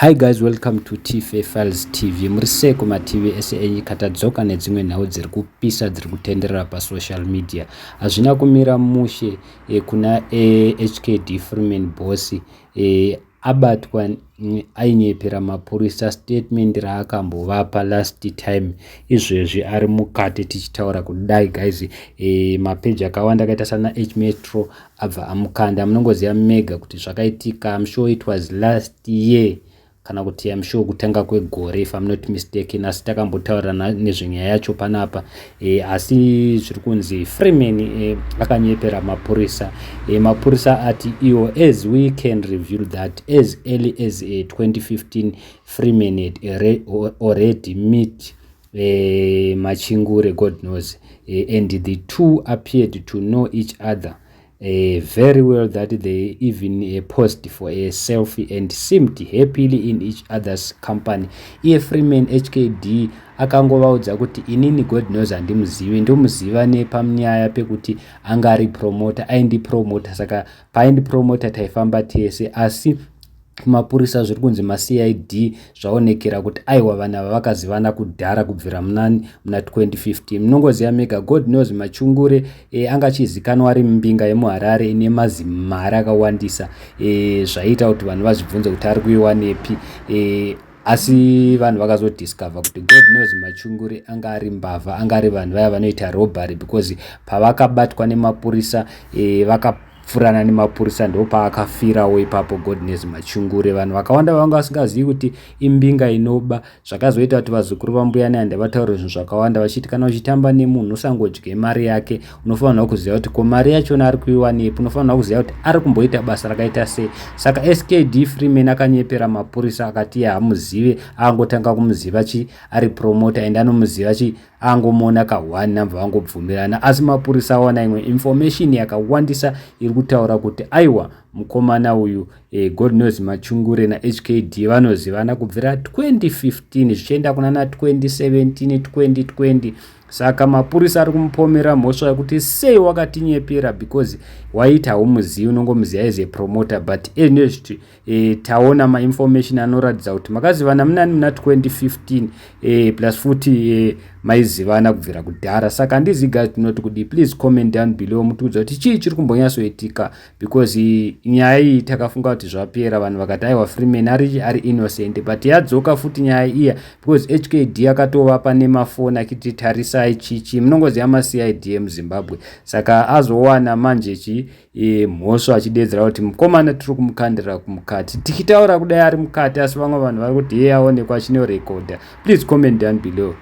Hi guys, welcome to TFA Files TV. Muri sei kumativi ese enyika? Tadzoka nedzimwe nhau dziri kupisa, dziri kutenderera pasocial media. Hazvina kumira mushe kuna HKD Freeman Boss abatwa ainyepera mapurisa statement raakambovapa last time. Izvezvi ari mukati tichitaura kudai, guys. Mapeji akawanda akaita sana H Metro abva amukanda. Munongoziva mega kuti zvakaitika. I'm sure it was last year, kana kuti I'm sure kutanga kwegore, if I'm not mistaken, asi takambotaura nezvenyaya yacho panapa. Asi zviri kunzi Freeman akanyepera mapurisa. Mapurisa ati iwo, "As we can reveal that as early as 2015, Freeman had already meet Machingure, God knows, and the two appeared to know each other very well, that they even posed for a selfie and seemed happily in each other's company." Iye Freeman HKD akangovaudza kuti inini God knows handimuzivi, ndomuziva nepanyaya pekuti anga ari promoter, aindipromota, saka paaindipromota taifamba tese. Asi mapurisa, zviri kunzi maCID zvaonekera kuti aiwa, vanhu ava vakazivana kudhara kubvira muna 2015. Munongoziva mega, God knows Machungure anga achizikanwa ari mbinga yemuHarare ine mazimari akawandisa. Zvaita kuti vanhu vazvibvunze kuti ari kuiwanepi. Asi vanhu vakazodiscover kuti God knows Machungure anga ari mbavha, anga ari vanhu vaya vanoita robbery, because pavakabatwa nemapurisa vakapfurana nemapurisa, ndopaakafirawo ipapo Godknows Machungure. Vanhu vakawanda vanga vasingazivi kuti imbinga inoba. Zvakazoita kuti vazukuru vaMbuya Nehanda vataure zvinhu zvakawanda vachiti kana uchitamba nemunhu, usangodye mari yake. Unofanirwa kuziva kuti ko mari yachona ari kuiwanepi, unofanirwa kuziva kuti ari kumboita basa rakaita sei. Saka HKD Freeman akanyepera mapurisa akati hamuzive, angotanga kumuziva chi ari promoter, and anomuziva chi angomuona ka1, nambva vangobvumirana. Asi mapurisa awana imwe information yakawandisa iri kutaura kuti aiwa, mukomana uyu God knows Machungure naHKD vanozivana kubvira 2015 zvichienda kuna na 2017, 2020. Saka mapurisa ari kumupomera mhosva yekuti sei wakatinyepera, because waiti haumuzivi, unongomuziva as a promoter, but anezviti taona mainformation anoratidza kuti makazivana munani muna 2015, plus futi maizivana kubvira kudhara. Saka handizivi tinoti kudi. Please comment down below mutiudza kuti chii chiri kumbonyatsoitika, because nyaya iyi takafunga kuti zvapera, vanhu vakati aiwa, Freeman ari innocent, but yadzoka futi nyaya iya, because HKD akatovapa nemafoni achiti tarisai chichi. Munongoziva maCID emuZimbabwe. Saka azowana manje chi mhosva achidedzera kuti mukomana tiri kumukandira kumukati. Tichitaura kudai ari mukati, asi vamwe vanhu vari kuti iye aonekwa achinorekodha. Please comment down below.